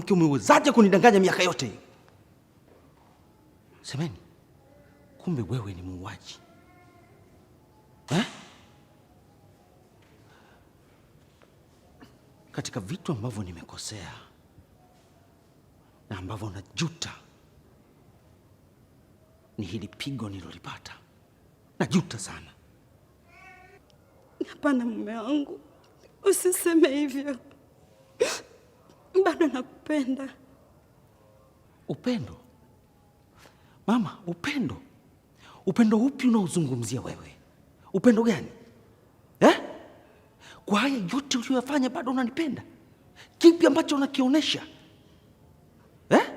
Mwanamke, umewezaje kunidanganya miaka yote hiyo? Semeni, kumbe wewe ni muuaji eh? Katika vitu ambavyo nimekosea na ambavyo najuta ni hili pigo nilolipata. Najuta sana. Hapana mume wangu, usiseme hivyo, bado nakupenda. Upendo mama, upendo? Upendo upi unaozungumzia wewe? Upendo gani eh? Kwa haya yote uliyoyafanya bado unanipenda? Kipi ambacho unakionyesha eh?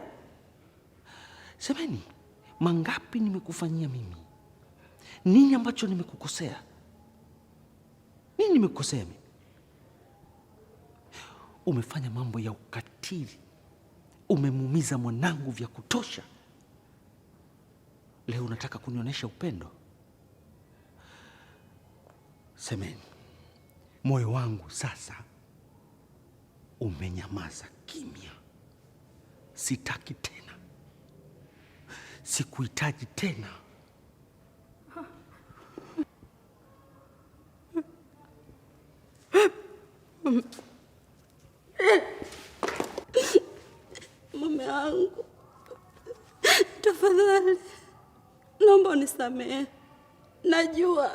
Semeni, mangapi nimekufanyia mimi? Nini ambacho nimekukosea? Nini nimekukosea mimi? Umefanya mambo ya ukatili, umemuumiza mwanangu vya kutosha. Leo unataka kunionyesha upendo? Semeni, moyo wangu sasa umenyamaza kimya, sitaki tena, sikuhitaji tena. Mume wangu, tafadhali naomba unisamehe. Najua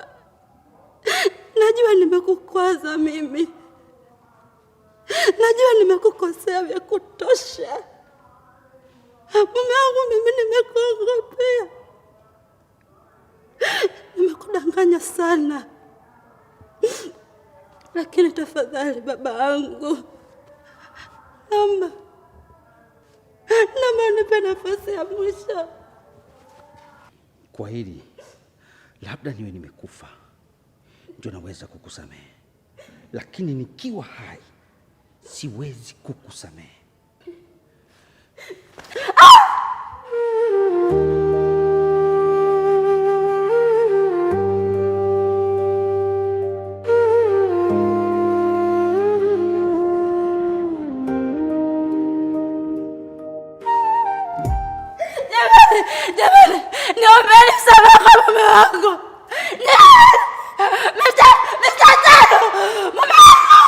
nimekukwaza mimi, najua nimekukosea vya kutosha. Mume wangu, mimi nimekuogopea, nimekudanganya sana, lakini tafadhali baba yangu, naomba unipe nafasi ya mwisho. Kwa hili labda niwe nimekufa ndio naweza kukusamehe, lakini nikiwa hai siwezi kukusamehe. Jamani, niombeni msamaha kwa mume wangu. Mr. Tano, mume wangu.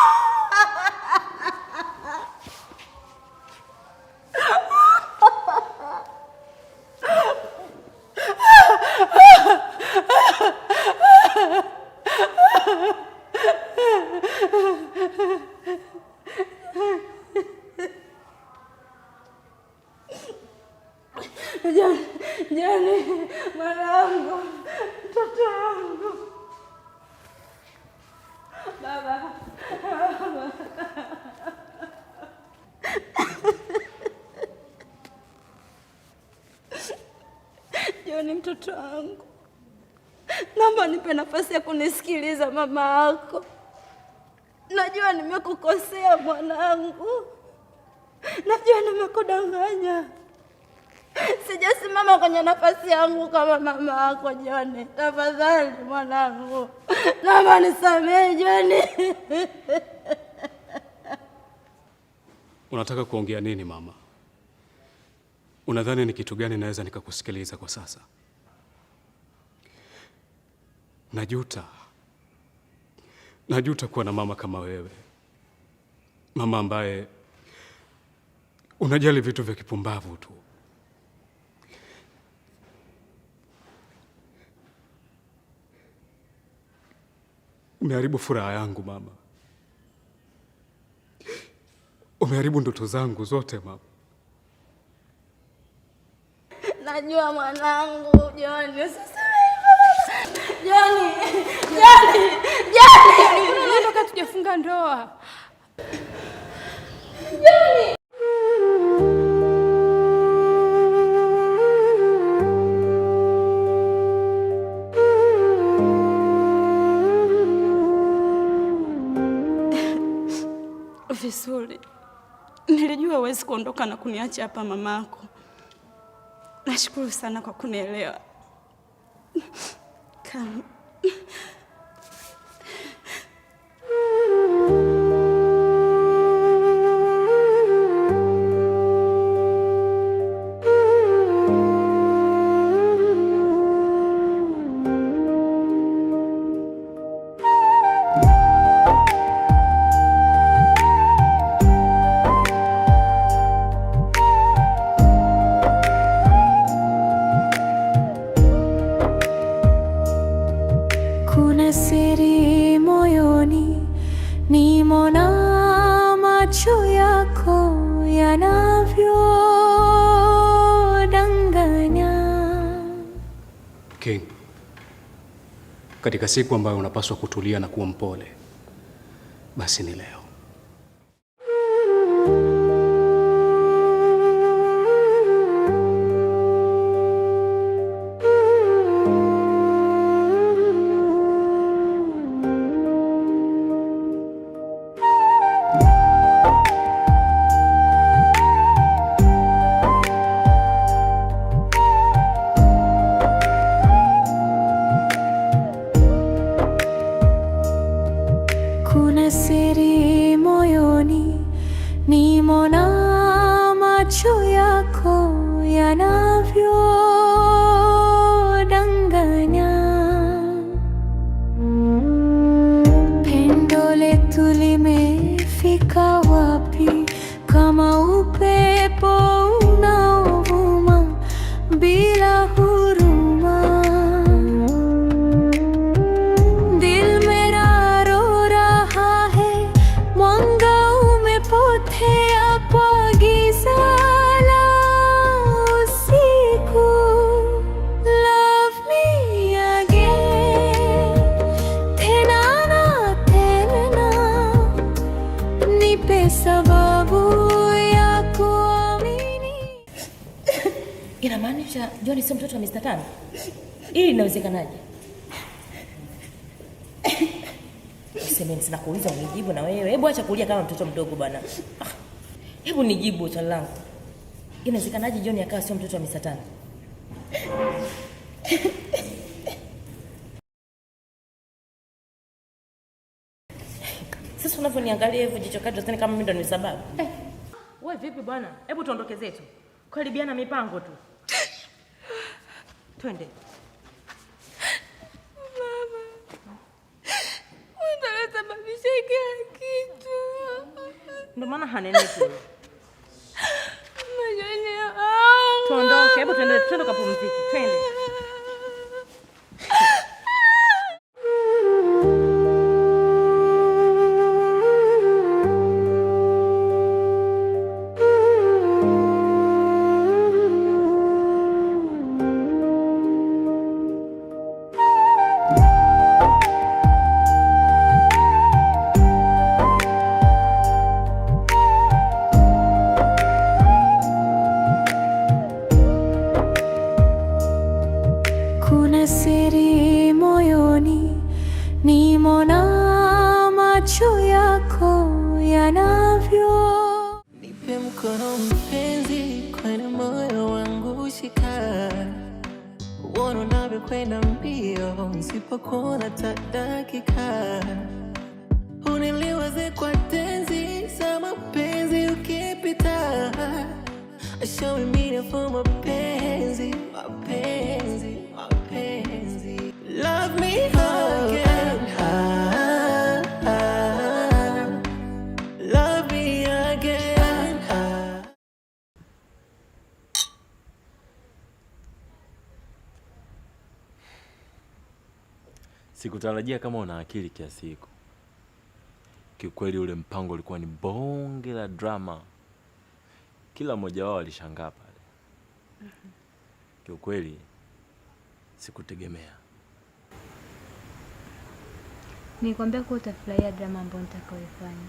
Jani, mwanangu, mtoto wangu, baba, baba. Joni, mtoto wangu, naomba nipe nafasi ya kunisikiliza mama yako. Najua nimekukosea mwanangu, najua nimekudanganya. Sijasimama kwenye nafasi yangu kama mama yako Joni. Tafadhali mwanangu, naomba nisamehe Joni. Unataka kuongea nini mama? Unadhani ni kitu gani naweza nikakusikiliza kwa sasa? Najuta, najuta kuwa na mama kama wewe, mama ambaye unajali vitu vya kipumbavu tu. Umeharibu furaha yangu mama, umeharibu ndoto zangu zote mama. Najua mwanangu Joni, usiseme hivyo. Joni, Joni, Joni, unaondoka tujafunga ndoa. Joni. Vizuri, nilijua huwezi kuondoka na kuniacha hapa mamako. Nashukuru sana kwa kunielewa. Kama King, katika siku ambayo unapaswa kutulia na kuwa mpole, basi ni leo. Kuna siri moyoni, nimona macho yako yanavyodanganya. Pendo letu limefika wapi? Kama upepo unaovuma bila huruma. दिल मेरा रो रहा है, mwanga umepotea kwa giza la usiku. Love me again, tena na tena, nipe sababu ya kuamini. Inamaanisha John sio mtoto wa Mr. Tano? Hili linawezekanaje? Semeni, sina kuuliza unijibu na wewe. Hebu acha kulia kama mtoto mdogo bwana. Ah, hebu nijibu swali langu. Inawezekanaje John akawa sio mtoto wa Mr. Tano? Sasa unavyoniangalia hivyo jicho kati unadhani kama mimi ndo ni sababu. Wewe vipi bwana? Hebu tuondoke zetu. Karibiana mipango tu. Twende. Mama, wewe ndo unasababisha kila kitu. Ndio maana haneneki. Majani yangu. Tuondoke, hebu twende, twende kapumzike. Twende. Kuna siri moyoni, nimona macho yako yanavyo Nipe mkono mpenzi, kwenye moyo wangu shika, uone unavyokwenda mbio, nisipokuona hata dakika, uniliwaze kwa tenzi za mapenzi ukipita, show me for mapenzi, mapenzi, mapenzi. Love me again, ah, ah. Love me again, ah. Sikutarajia kama una akili kiasi hiko. Kiukweli ule mpango ulikuwa ni bonge la drama. Kila mmoja wao alishangaa pale. Kiukweli sikutegemea. Nilikwambia kuwa utafurahia drama ambayo nitakayoifanya.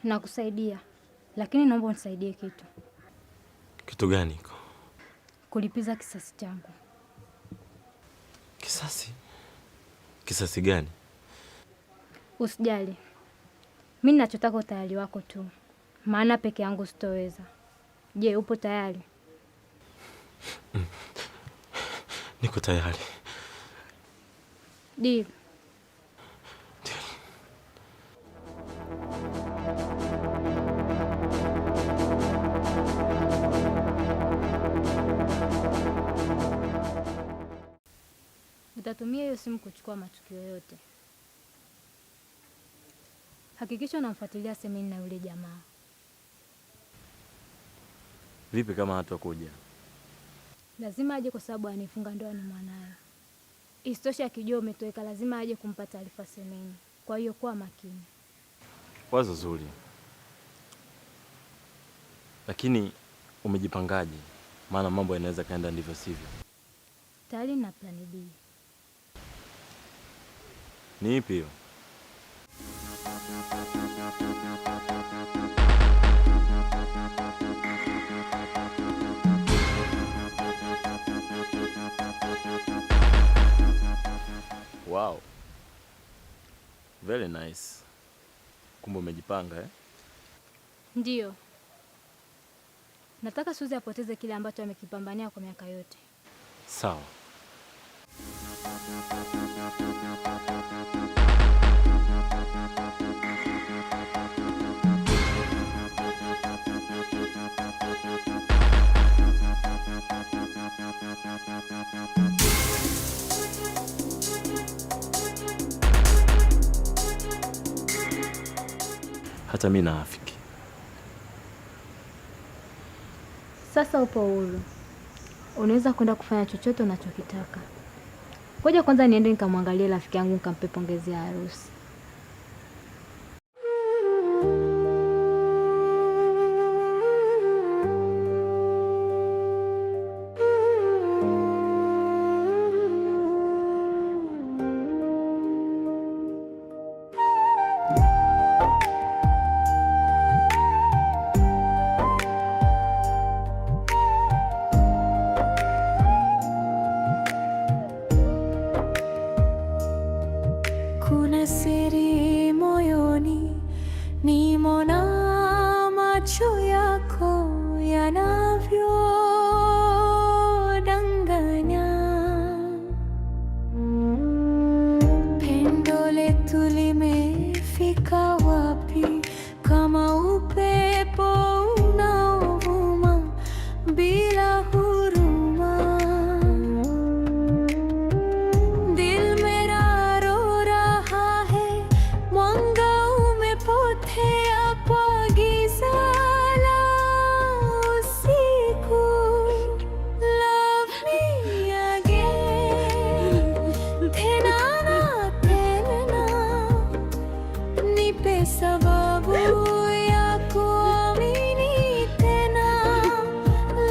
Nakusaidia, lakini naomba unisaidie kitu. Kitu gani hiko? Kulipiza kisasi changu. Kisasi? Kisasi gani? Usijali, mi nachotaka utayari wako tu, maana peke yangu sitoweza. Je, upo tayari? Niko tayari. Deal. Nitatumia hiyo simu kuchukua matukio yote. Hakikisha unamfuatilia Semeni na yule jamaa. Vipi kama hatakuja? Lazima aje kwa sababu anifunga ndoa ni mwanaye. Isitoshe akijua umetoweka lazima aje kumpa taarifa Semeni. Kwa hiyo kuwa makini. Wazo zuri, lakini umejipangaje? Maana mambo yanaweza kaenda ndivyo sivyo. Tayari na plani B. Ni ipi hiyo? Wow. Very nice. Kumbe umejipanga eh? Ndiyo. Nataka Suzi apoteze kile ambacho amekipambania kwa miaka yote. Sawa. Hata mimi naafiki. Sasa upo huru, unaweza kwenda kufanya chochote unachokitaka. Ngoja kwanza niende nikamwangalie rafiki yangu nikampe pongezi ya harusi. Kuna siri moyoni, nimona macho yako yanavyodanganya. Pendo letu limefika wapi? Kama upepo unaovuma bila huruma. दिल मेरा रो रहा है, mwanga umepotea kwa giza la usiku. Love me again, tena na tena, nipe sababu ya kuamini tena.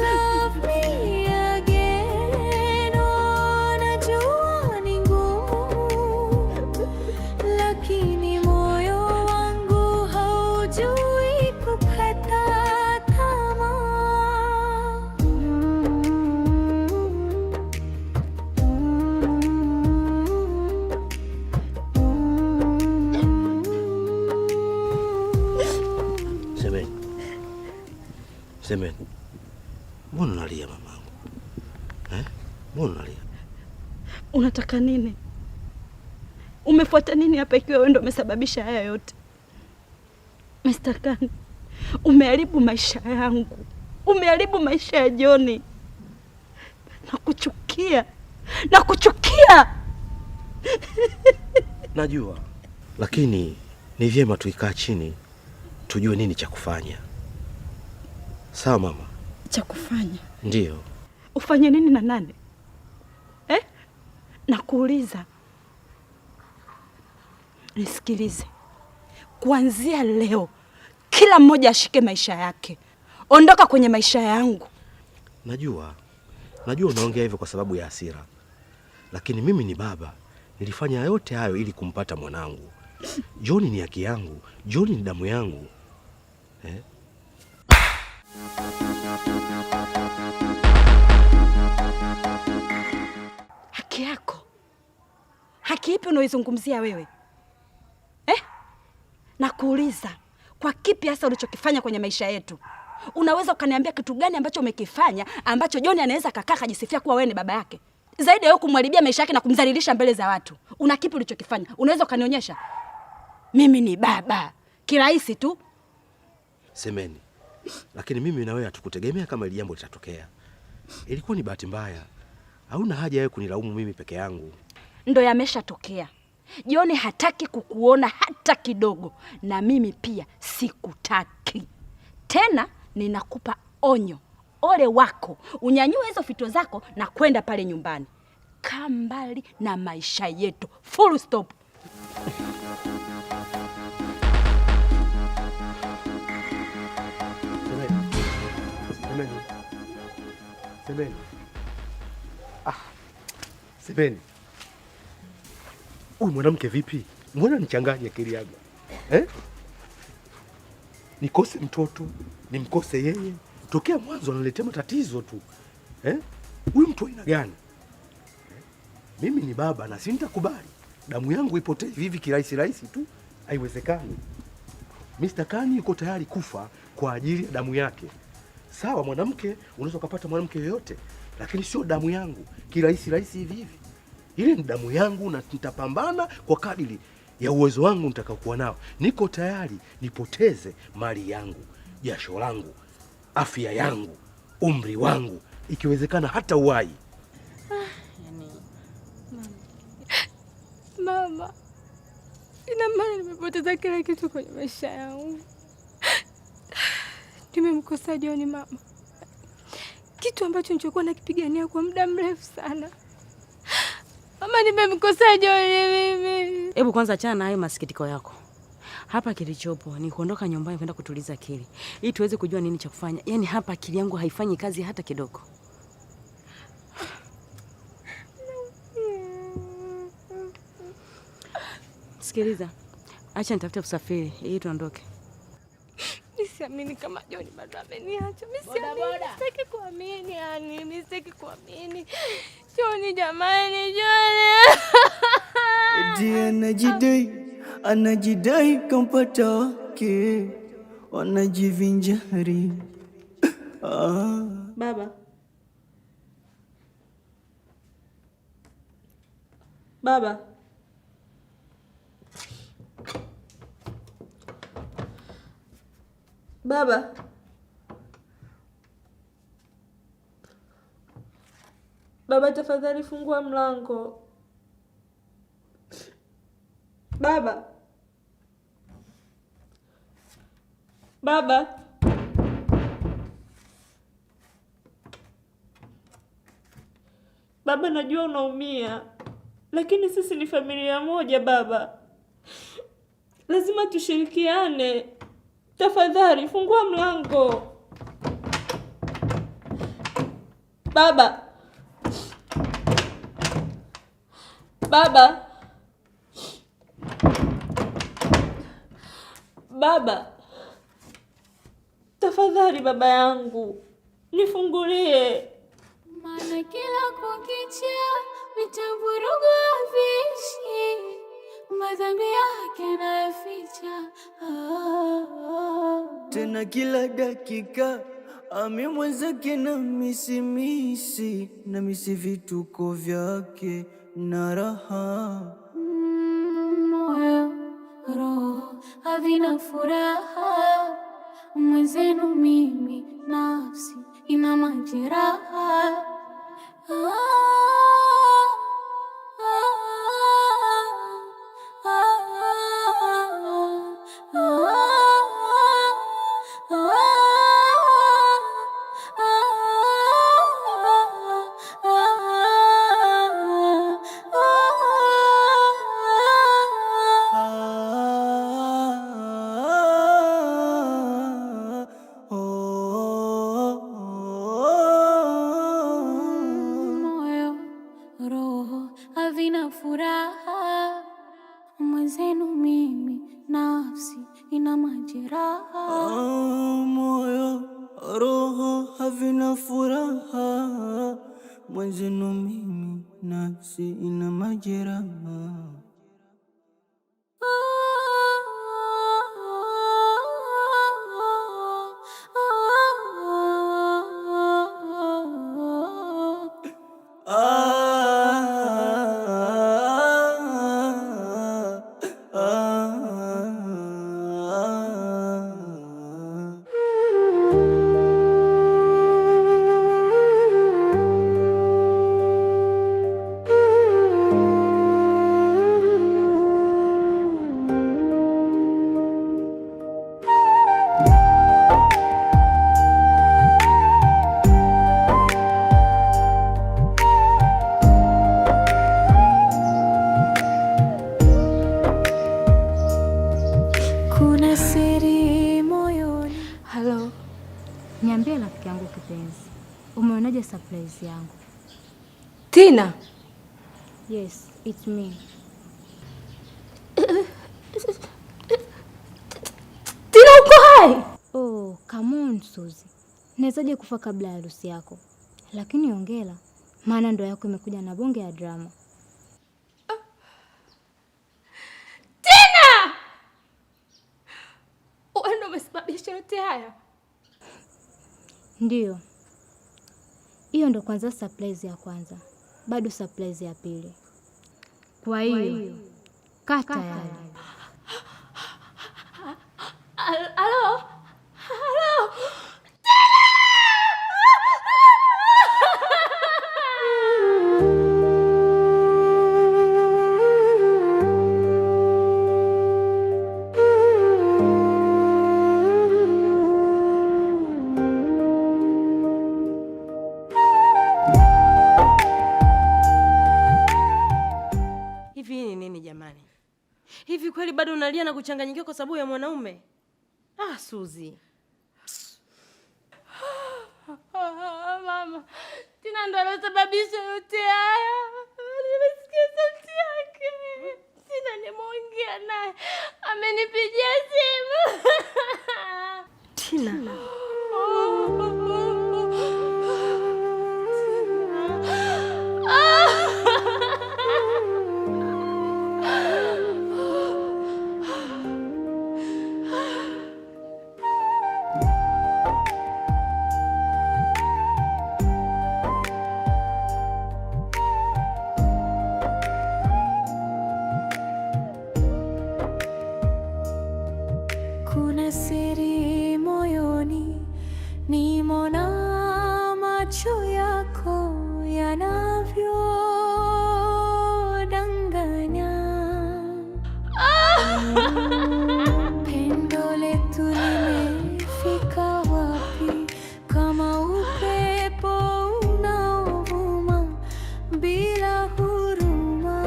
Love me again, oh, najua ni ngumu, lakini moyo wangu haujui kukata tamaa. Semeni, Semeni, mbona unalia mamangu? Eh? Mbona unalia? Unataka nini? Umefuata nini hapa ikiwa wewe ndio umesababisha haya yote? Mr. Khan, umeharibu maisha yangu, umeharibu maisha ya Joni. Nakuchukia, nakuchukia. Najua, lakini ni vyema tuikaa chini tujue nini cha kufanya. Sawa mama? Cha kufanya? Ndiyo. Ufanye nini na nani eh? Nakuuliza, nisikilize. Kuanzia leo kila mmoja ashike maisha yake. Ondoka kwenye maisha yangu. Najua, najua unaongea hivyo kwa sababu ya hasira, lakini mimi ni baba, nilifanya yote hayo ili kumpata mwanangu. Joni ni haki yangu, Joni ni damu yangu eh? Haki yako? Haki ipi unaoizungumzia wewe eh? Nakuuliza, kwa kipi hasa ulichokifanya kwenye maisha yetu? Unaweza ukaniambia kitu gani ambacho umekifanya ambacho Joni anaweza kakaa akajisifia kuwa wewe ni baba yake, zaidi ya wewe kumharibia maisha yake na kumdhalilisha mbele za watu? Una kipi ulichokifanya? Unaweza ukanionyesha? Mimi ni baba kirahisi tu. Semeni, lakini mimi na wewe hatukutegemea kama hili jambo litatokea. Ilikuwa ni bahati mbaya. Hauna haja wewe kunilaumu mimi peke yangu. Ndo yameshatokea. Joni hataki kukuona hata kidogo, na mimi pia sikutaki. Tena ninakupa onyo, ole wako, unyanyue hizo fito zako na kwenda pale nyumbani. Kaa mbali na maisha yetu. Full stop. Semeni. Semeni. Ah. Semeni. Huyu mwanamke vipi? Mbona nichanganye akili yangu? Eh? Nikose mtoto, nimkose yeye. Tokea mwanzo ananiletea matatizo tu. Eh? Huyu mtu aina gani? Eh? Mimi ni baba na sintakubali damu yangu ipotee hivi kirahisi rahisi tu, haiwezekani. Mr. Kani yuko tayari kufa kwa ajili ya damu yake. Sawa, mwanamke unaweza kupata mwanamke yoyote, lakini sio damu yangu kirahisi rahisi hivi hivi. Ile ni damu yangu na nitapambana kwa kadiri ya uwezo wangu nitakaokuwa nao. Niko tayari nipoteze mali yangu, jasho langu, afya yangu, umri wangu, ikiwezekana hata uhai. Mama, ina maana nimepoteza kila kitu kwenye maisha yangu. Nimemkosa Joni mama, kitu ambacho nilichokuwa nakipigania kwa muda mrefu sana. Mama, nimemkosa Joni mimi. Hebu kwanza achana na hayo masikitiko yako. Hapa kilichopo ni kuondoka nyumbani kwenda kutuliza akili ili tuweze kujua nini cha kufanya. Yaani hapa akili yangu haifanyi kazi hata kidogo. Sikiliza, acha nitafute usafiri ili tuondoke. Mimi siamini kama Joni bado ameniacha. Mimi siamini, sitaki kuamini yani, mimi sitaki kuamini. Joni jamani, Joni. Eti anajidai, anajidai kampata wake, wanajivinjari. Ah. Baba. Baba. Baba. Baba, tafadhali fungua mlango. Baba. Baba. Baba, najua unaumia, lakini sisi ni familia moja baba. Lazima tushirikiane. Tafadhali fungua mlango. Baba. Baba. Baba. Tafadhali baba yangu, nifungulie. Maana kila kukicha vitavuruga vishi, madhambi yake nayaficha. Tena kila dakika ami mwenzake na misimisi na misi vituko vyake na raha. Moyo roho havina furaha, mwenzenu mimi nafsi ina majeraha. Moyo roho havina furaha, mwenzenu mimi nafsi ina majeraha. Moyo roho havina furaha, mwenzenu mimi nafsi ina majeraha. Unaionaje surprise yangu? Tina? Yes, it's me. Tina, uko hai? Oh, come on Suzy. Nawezaje kufa kabla ya harusi yako? Lakini hongera, maana ndoa yako imekuja na bonge ya drama. Tina! Wewe ndio umesababisha yote haya. Ndiyo. Hiyo ndo kwanza surprise ya kwanza, bado surprise ya pili. Kwa hiyo kaa tayari. Alo? Alo? Hivi hii ni nini jamani? Hivi kweli bado unalia na kuchanganyikiwa kwa sababu ya mwanaume? Ah, Suzi. Mama, Tina ndo alosababisha yote haya. Nimesikia sauti yake. Tina nimeongea naye. Amenipigia simu. Tina. Kuna siri moyoni, nimona macho yako yanavyodanganya. Pendo letu limefika wapi? Kama upepo unaovuma bila huruma.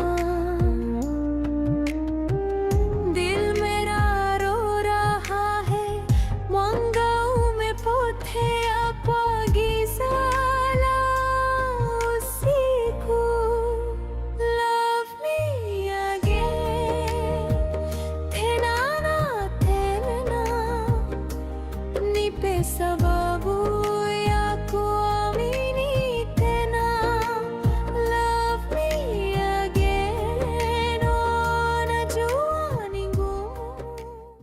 दिल मेरा रो रहा है, mwanga umepotea kwa giza la usiku. Love me again, tena na tena, nipe sauti.